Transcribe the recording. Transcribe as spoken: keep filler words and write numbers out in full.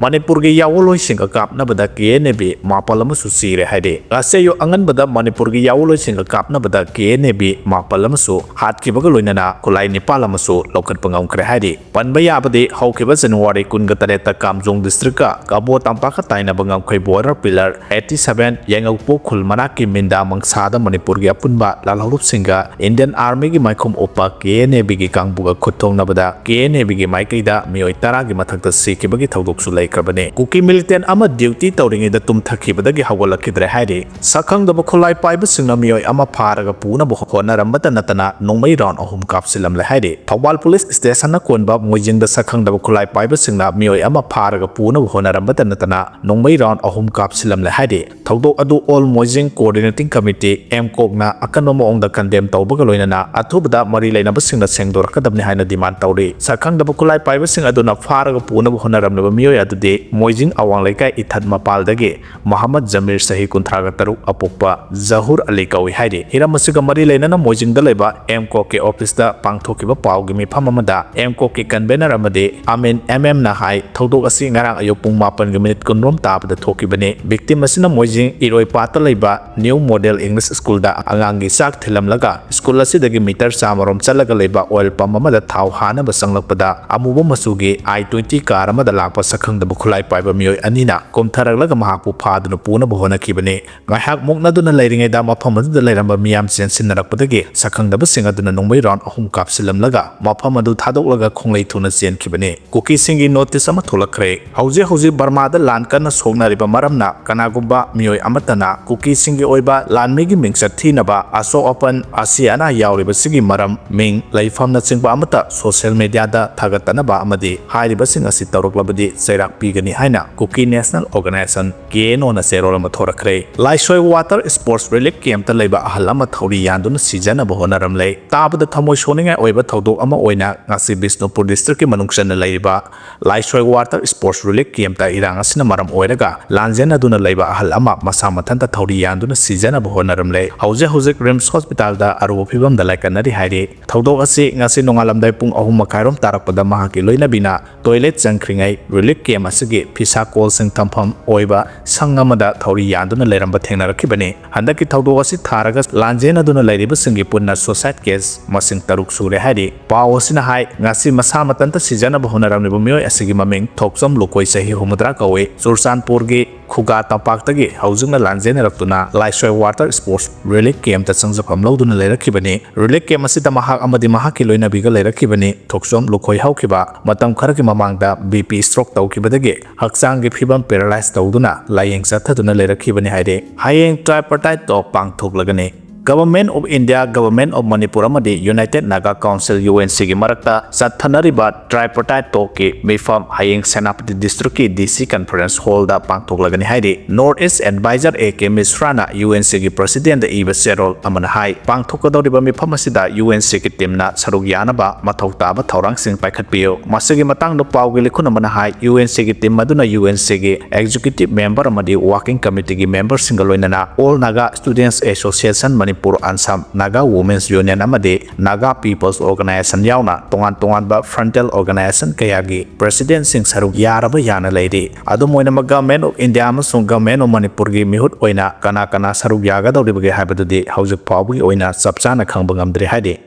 ꯃꯅꯤꯄꯨꯔꯒꯤ ꯌꯥꯑꯣꯜꯂꯣꯏꯁꯤꯡꯒ ꯀꯥꯞꯅꯕꯗ ꯀꯦ N A B ꯃꯥꯄꯜ ꯑꯃꯁꯨ ꯁꯤꯔꯦ ꯍꯥꯏꯔꯤ꯫ ꯉꯁꯤ ꯑꯌꯨꯛ ꯑꯉꯟꯕꯗ ꯃꯅꯤꯄꯨꯔꯒꯤ ꯌꯥꯑꯣꯜꯂꯣꯏꯁꯤꯡꯒ ꯀꯥꯞꯅꯕꯗ ꯀꯦ ꯑꯦꯟ ꯑꯦ ꯕꯤ ꯃꯥꯄꯜ ꯑꯃꯁꯨ ꯍꯥꯠꯈꯤꯕꯒ ꯂꯣꯏꯅꯅ ꯈꯨꯠꯂꯥꯏ ꯅꯤꯄꯥꯜ ꯑꯃꯁꯨ ꯂꯧꯈꯠꯄ ꯉꯝꯈ꯭ꯔꯦ ꯍꯥꯏꯔꯤ꯫ ꯄꯟꯕ ꯌꯥꯕꯗꯤ, ꯍꯧꯈꯤꯕ ꯖꯅꯋꯥꯔꯤ ꯀꯨꯟꯒ ꯇꯔꯦꯠꯇ ꯀꯥꯝꯖꯣꯡ district ꯀ ꯀꯕꯣ ꯇꯝꯄꯥꯛꯀ ꯇꯥꯏꯅꯕ ꯉꯝꯈꯩ border pillar eighty seven ꯌꯥꯏꯉꯪꯄꯣꯛ ꯈꯨꯜ ꯃꯅꯥꯛꯀꯤ ꯃꯤꯟꯗꯥ ꯃꯪꯁꯥꯗ ꯃꯅꯤꯄꯨꯔꯒꯤ ꯑꯄꯨꯟꯕ ꯂꯥꯜꯍꯧꯂꯨꯞꯁꯤꯡꯒ Indian Army ꯒꯤ ꯃꯥꯏꯈꯣꯝ ꯎꯞꯄ ꯀꯦ ꯑꯦꯟ ꯑꯦ ꯕꯤ ꯒꯤ ꯀꯥꯡꯕꯨꯒ ꯈꯨꯠ ꯊꯣꯛꯅꯕꯗ ꯀꯦ ꯑꯦꯟ ꯑꯦ ꯕꯤ ꯒꯤ ꯃꯥꯏꯀꯩꯗ ꯃꯤꯑꯣꯏ ꯇꯔꯥꯒꯤ ꯃꯊꯛꯇ ꯁꯤꯈꯤꯕꯒꯤ ꯊꯧꯗꯣꯛꯁꯨ ꯂꯩꯈ꯭ꯔꯕꯅꯤ꯫ ꯀꯨꯀꯤ militant ꯑꯃ duty ꯇꯧꯔꯤꯉꯩꯗ ꯇꯨꯝꯊꯈꯤꯕꯗꯒꯤ ꯍꯧꯒꯠꯂꯛꯈꯤꯗ꯭ꯔꯦ ꯍꯥꯏꯔꯤ꯫ ꯁꯛꯈꯪꯗꯕ ꯈꯨꯠꯂꯥꯏ ꯄꯥꯏꯕꯁꯤꯡꯅ ꯃꯤꯑꯣꯏ ꯑꯃ ꯐꯥꯔꯒ ꯄꯨꯅꯕ ꯍꯣꯠꯅꯔꯝꯕꯇ ꯅꯠꯇꯅ ꯅꯣꯡꯃꯩ round ꯑꯍꯨꯝ ꯀꯥꯞꯁꯤꯜꯂꯝꯂꯦ ꯍꯥꯏꯔꯤ꯫ ꯊꯧꯕꯥꯜ police station ꯅ ꯀꯣꯟꯕ ꯃꯣꯏꯖꯤꯡꯗ ꯁꯛꯈꯪꯗꯕ ꯈꯨꯠꯂꯥꯏ ꯄꯥꯏꯕꯁꯤꯡꯅ ꯃꯤꯑꯣꯏ ꯑꯃ ꯐꯥꯔꯒ ꯄꯨꯅꯕ ꯍꯣꯠꯅꯔꯝꯕꯇ ꯅꯠꯇꯅ ꯅꯣꯡꯃꯩ round ꯑꯍꯨꯝ ꯀꯥꯞꯁꯤꯜꯂꯝꯂꯦ ꯍꯥꯏꯔꯤ꯫ ꯊꯧꯗꯣꯛ ꯑꯗꯨ All Moijing Coordinating Committee, ꯑꯦꯝ ꯀꯣꯛꯅ ꯑꯀꯟꯕ ꯃꯑꯣꯡꯗ condemn ꯇꯧꯕꯒ ꯂꯣꯏꯅꯅ ꯑꯊꯨꯕꯗ ꯃꯔꯤ ꯂꯩꯅꯕꯁꯤꯡꯅ ꯁꯦꯡꯗꯣꯔꯛꯀꯗꯕꯅꯤ ꯍꯥꯏꯅ demand ꯇꯧꯔꯤ꯫ ꯁꯛꯈꯪꯗꯕ ꯈꯨꯠꯂꯥꯏ ꯄꯥꯏꯕꯁꯤꯡ ꯑꯗꯨꯅ ꯐꯥꯔꯒ ꯄꯨꯅꯕ ꯍꯣꯠꯅꯔꯝꯂꯤꯕ ꯃꯤꯑꯣꯏ ꯑꯗꯨꯗꯤ ꯃꯣꯏꯖꯤꯡ ꯑꯋꯥꯡ ꯂꯩꯀꯥꯏ ꯏꯊꯠ ꯃꯄꯥꯜꯗꯒꯤ ꯃꯣꯍꯝꯃꯗ ꯖꯃꯤꯔ, ꯆꯍꯤ ꯀꯨꯟꯊ꯭ꯔꯥꯒ ꯇꯔꯨꯛ, ꯑꯄꯣꯛꯄ ꯖꯍꯨꯔ ꯑꯂꯤ ꯀꯧꯏ ꯍꯥꯏꯔꯤ꯫ ꯍꯤꯔꯝ ꯑꯁꯤꯒ ꯃꯔꯤ ꯂꯩꯅꯅ ꯃꯣꯏꯖꯤꯡꯗ ꯂꯩꯕ ꯑꯦꯝ ꯀꯣꯛꯀꯤ office ꯇ ꯄꯥꯡꯊꯣꯛꯈꯤꯕ ꯄꯥꯎꯒꯤ ꯃꯤꯐꯝ ꯑꯃꯗ ꯑꯦꯝ ꯀꯣꯛꯀꯤ convener ꯑꯃꯗꯤ ꯑꯃꯤꯟ ꯑꯦꯝ ꯑꯦꯝꯅ ꯍꯥꯏ, ꯊꯧꯗꯣꯛ ꯑꯁꯤ ꯉꯔꯥꯡ ꯑꯌꯨꯛ ꯄꯨꯡ ꯃꯥꯄꯟꯒ minute ꯀꯨꯟꯔꯣꯝ ꯇꯥꯕꯗ ꯊꯣꯛꯈꯤꯕꯅꯤ꯫ Victim ꯑꯁꯤꯅ ꯃꯣꯏꯖꯤꯡ ꯏꯔꯣꯏꯄꯥꯠꯇ ꯂꯩꯕ New Model English School ꯗ ꯑꯉꯥꯡꯒꯤ ꯆꯥꯛ ꯊꯤꯜꯂꯝꯂꯒ school ꯑꯁꯤꯗꯒꯤ meter ꯆꯥꯝꯃꯔꯣꯝ ꯆꯠꯂꯒ ꯂꯩꯕ oil pump ꯑꯃꯗ ꯊꯥꯎ ꯍꯥꯅꯕ ꯆꯪꯂꯛꯄꯗ ꯑꯃꯨꯕ ꯃꯆꯨꯒꯤ i twenty car ꯑꯃꯗ ꯂꯥꯛꯄ ꯁꯛꯈꯪꯗꯕ ꯈꯨꯠꯂꯥꯏ ꯄꯥꯏꯕ ꯃꯤꯑꯣꯏ ꯑꯅꯤꯅ ꯀꯨꯝꯊꯔꯛꯂꯒ ꯃꯍꯥꯛꯄꯨ ꯐꯥꯗꯨꯅ ꯄꯨꯅꯕ ꯍꯣꯠꯅꯈꯤꯕꯅꯤ꯫ ꯉꯥꯏꯍꯥꯛ ꯃꯨꯛꯅꯗꯨꯅ ꯂꯩꯔꯤꯉꯩꯗ ꯃꯐꯝ ꯑꯗꯨꯗ ꯂꯩꯔꯝꯕ ꯃꯤꯌꯥꯝ ꯆꯦꯟꯁꯤꯟꯅꯔꯛꯄꯗꯒꯤ ꯁꯛꯈꯪꯗꯕꯁꯤꯡ ꯑꯗꯨꯅ ꯅꯣꯡꯃꯩ round ꯑꯍꯨꯝ ꯀꯥꯞꯁꯤꯜꯂꯝꯂꯒ ꯃꯐꯝ ꯑꯗꯨ ꯊꯥꯗꯣꯛꯂꯒ ꯈꯣꯡꯂꯩ ꯊꯨꯅ ꯆꯦꯟꯈꯤꯕꯅꯤ꯫ ꯀꯨꯀꯤꯁꯤꯡꯒꯤ notice ꯑꯃ ꯊꯣꯛꯂꯛꯈ꯭ꯔꯦ꯫ ꯍꯧꯖꯤꯛ ꯍꯧꯖꯤꯛ ꯕꯔꯃꯥꯗ ꯂꯥꯟ ꯀꯟꯅ ꯁꯣꯛꯅꯔꯤꯕ ꯃꯔꯝꯅ ꯀꯅꯥꯒꯨꯝꯕ ꯃꯤꯑꯣꯏ ꯑꯃꯠꯇꯅ ꯀꯨꯀꯤꯁꯤꯡꯒꯤ ꯑꯣꯏꯕ ꯂꯥꯟꯃꯤꯒꯤ ꯃꯤꯡꯆꯠ ꯊꯤꯅꯕ, ꯑꯁꯣꯛ ꯑꯄꯟ, ꯑꯁꯤ ꯑꯅꯥ ꯌꯥꯎꯔꯤꯕꯁꯤꯒꯤ ꯃꯔꯝ, ꯃꯤꯡ, ꯂꯩꯐꯝꯅꯆꯤꯡꯕ ꯑꯃꯠꯇ social media ꯗ ꯊꯥꯒꯠꯇꯅꯕ ꯑꯃꯗꯤ ꯍꯥꯏꯔꯤꯕꯁꯤꯡ ꯑꯁꯤ ꯇꯧꯔꯛꯂꯕꯗꯤ ꯆꯩꯔꯥꯛ ꯄꯤꯒꯅꯤ ꯍꯥꯏꯅ Kuki National Organisation, K N ꯑꯣꯅ ꯆꯦꯔꯣꯜ ꯑꯃ ꯊꯣꯔꯛꯈ꯭ꯔꯦ꯫ ꯂꯥꯏꯁꯣꯏ Water Sports Relief Camp ꯇ ꯂꯩꯕ ꯑꯍꯜ ꯑꯃ ꯊꯧꯔꯤ ꯌꯥꯟꯗꯨꯅ ꯁꯤꯖꯅꯕ ꯍꯣꯠꯅꯔꯝꯂꯦ꯫ ꯇꯥꯕꯗ ꯊꯃꯣꯏ ꯁꯣꯛꯅꯤꯡꯉꯥꯏ ꯑꯣꯏꯕ ꯊꯧꯗꯣꯛ ꯑꯃ ꯑꯣꯏꯅ ꯉꯁꯤ ꯕꯤꯁꯅꯨꯄꯨꯔ district ꯀꯤ ꯃꯅꯨꯡ ꯆꯟꯅ ꯂꯩꯔꯤꯕ ꯂꯥꯏꯁꯣꯏ Water Sports Relief Camp ꯇ ꯏꯔꯥꯡ ꯑꯁꯤꯅ ꯃꯔꯝ ꯑꯣꯏꯔꯒ ꯂꯥꯟꯖꯦꯟꯅꯗꯨꯅ ꯂꯩꯕ ꯑꯍꯜ ꯑꯃ ꯃꯁꯥ ꯃꯊꯟꯇ ꯊꯧꯔꯤ ꯌꯥꯟꯗꯨꯅ ꯁꯤꯖꯅꯕ ꯍꯣꯠꯅꯔꯝꯂꯦ꯫ ꯍꯧꯖꯤꯛ ꯍꯧꯖꯤꯛ ꯔꯤꯝꯁ ꯍꯣꯁꯄꯤꯇꯥꯜꯗ ꯑꯔꯨꯕ ꯐꯤꯕꯝꯗ ꯂꯥꯏꯀꯠꯅꯔꯤ ꯍꯥꯏꯔꯤ꯫ ꯊꯧꯗꯣꯛ ꯑꯁꯤ ꯉꯁꯤ ꯅꯣꯡꯉꯥꯜꯂꯝꯗꯥꯏ ꯄꯨꯡ ꯑꯍꯨꯝ ꯃꯈꯥꯏꯔꯣꯝ ꯇꯥꯔꯛꯄꯗ ꯃꯍꯥꯛꯀꯤ ꯂꯣꯏꯅꯕꯤꯅ toilet ꯆꯪꯈ꯭ꯔꯤꯉꯩ relief camp ꯑꯁꯤꯒꯤ ꯐꯤꯁꯥ ꯀꯣꯜꯁꯤꯡ ꯊꯝꯐꯝ ꯑꯣꯏꯕ ꯁꯪ ꯑꯃꯗ ꯊꯧꯔꯤ ꯌꯥꯟꯗꯨꯅ ꯂꯩꯔꯝꯕ ꯊꯦꯡꯅꯔꯛꯈꯤꯕꯅꯤ꯫ ꯍꯟꯗꯛꯀꯤ ꯊꯧꯗꯣꯛ ꯑꯁꯤ ꯊꯥꯔꯒ ꯂꯥꯟꯖꯦꯟꯅꯗꯨꯅ ꯂꯩꯔꯤꯕꯁꯤꯡꯒꯤ ꯄꯨꯟꯅ suicide case ꯃꯁꯤꯡ ꯇꯔꯨꯛ ꯁꯨꯔꯦ ꯍꯥꯏꯔꯤ꯫ ꯄꯥꯎ ꯑꯁꯤꯅ ꯍꯥꯏ, ꯉꯁꯤ ꯃꯁꯥ ꯃꯊꯟꯇ ꯁꯤꯖꯅꯕ ꯍꯣꯠꯅꯔꯝꯂꯤꯕ ꯃꯤꯑꯣꯏ ꯑꯁꯤꯒꯤ ꯃꯃꯤꯡ ꯊꯣꯛꯆꯣꯝ ꯂꯨꯀꯣꯏ, ꯆꯍꯤ ꯍꯨꯝꯐꯨꯇꯔꯥ ꯀꯧꯏ꯫ ꯆꯨꯔꯆꯥꯟꯄꯨꯔꯒꯤ ꯈꯨꯒꯥ ꯇꯝꯄꯥꯛꯇꯒꯤ ꯍꯧꯖꯤꯛꯅ ꯂꯥꯟꯖꯦꯟꯅꯔꯛꯇꯨꯅ ꯂꯥꯏꯁꯣꯏ water sports relief campꯇ ꯆꯪꯖꯐꯝ ꯂꯧꯗꯨꯅ ꯂꯩꯔꯛꯈꯤꯕꯅꯤ꯫ Relief camp ꯑꯁꯤꯗ ꯃꯍꯥꯛ ꯑꯃꯗꯤ ꯃꯍꯥꯛꯀꯤ ꯂꯣꯏꯅꯕꯤꯒ ꯂꯩꯔꯛꯈꯤꯕꯅꯤ꯫ ꯊꯣꯛꯆꯣꯝ ꯂꯨꯈꯣꯏ ꯍꯧꯈꯤꯕ ꯃꯇꯝ ꯈꯔꯒꯤ ꯃꯃꯥꯡꯗ BP stroke ꯇꯧꯈꯤꯕꯗꯒꯤ ꯍꯛꯆꯥꯡꯒꯤ ꯐꯤꯕꯝ paralyze ꯇꯧꯗꯨꯅ ꯂꯥꯌꯦꯡ ꯆꯠꯊꯗꯨꯅ ꯂꯩꯔꯛꯈꯤꯕꯅꯤ ꯍꯥꯏꯔꯤ꯫ ꯍꯌꯦꯡ tripartite talk ꯄꯥꯡꯊꯣꯛꯂꯒꯅꯤ꯫ Government of India, Government of Manipur ꯑꯃꯗꯤ United Naga Council, UNCꯒꯤ ꯃꯔꯛꯇ ꯆꯠꯊꯅꯔꯤꯕ tripartite talkꯀꯤ ꯃꯤꯐꯝ ꯍꯌꯦꯡ ꯁꯦꯅꯥꯄꯇꯤ districtꯀꯤ DC conference hallꯗ ꯄꯥꯡꯊꯣꯛꯂꯒꯅꯤ ꯍꯥꯏꯔꯤ꯫ North East Advisor A K Mishraꯅ UNCꯒꯤ presidentꯗ ꯏꯕ ꯆꯦꯔꯣꯜ ꯑꯃꯅ ꯍꯥꯏ, ꯄꯥꯡꯊꯣꯛꯀꯗꯧꯔꯤꯕ ꯃꯤꯐꯝ ꯑꯁꯤꯗ UNCꯒꯤ teamꯅ ꯁꯔꯨꯛ ꯌꯥꯅꯕ ꯃꯊꯧ ꯇꯥꯕ ꯊꯧꯔꯥꯡꯁꯤꯡ ꯄꯥꯏꯈꯠꯄꯤꯌꯨ꯫ ꯃꯁꯤꯒꯤ ꯃꯇꯥꯡꯗ ꯄꯥꯎꯒꯤ ꯂꯤꯈꯨꯟ ꯑꯃꯅ ꯍꯥꯏ, UNCꯒꯤ team ꯑꯗꯨꯅ UNCꯒꯤ executive member ꯑꯃꯗꯤ working committeeꯒꯤ memberꯁꯤꯡꯒ ꯂꯣꯏꯅꯅ All Naga Students Association Manipur, ANSAM, Naga Women's Union ꯑꯃꯗꯤ Naga People's Organization ꯌꯥꯎꯅ ꯇꯣꯉꯥꯟ ꯇꯣꯉꯥꯟꯕ frontal organization ꯀꯌꯥꯒꯤ presidentꯁꯤꯡ ꯁꯔꯨꯛ ꯌꯥꯔꯕ ꯌꯥꯅ ꯂꯩꯔꯤ꯫ ꯑꯗꯨꯝ ꯑꯣꯏꯅꯃꯛ Government of India ꯑꯃꯁꯨꯡ Government of Manipureꯒꯤ ꯃꯤꯍꯨꯠ ꯑꯣꯏꯅ ꯀꯅꯥ ꯀꯅꯥ ꯁꯔꯨꯛ ꯌꯥꯒꯗꯧꯔꯤꯕꯒꯦ ꯍꯥꯏꯕꯗꯨꯗꯤ ꯍꯧꯖꯤꯛ ꯐꯥꯎꯕꯒꯤ ꯑꯣꯏꯅ ꯆꯞ ꯆꯥꯅ ꯈꯪꯕ ꯉꯝꯗ꯭ꯔꯤ ꯍꯥꯏꯔꯤ꯫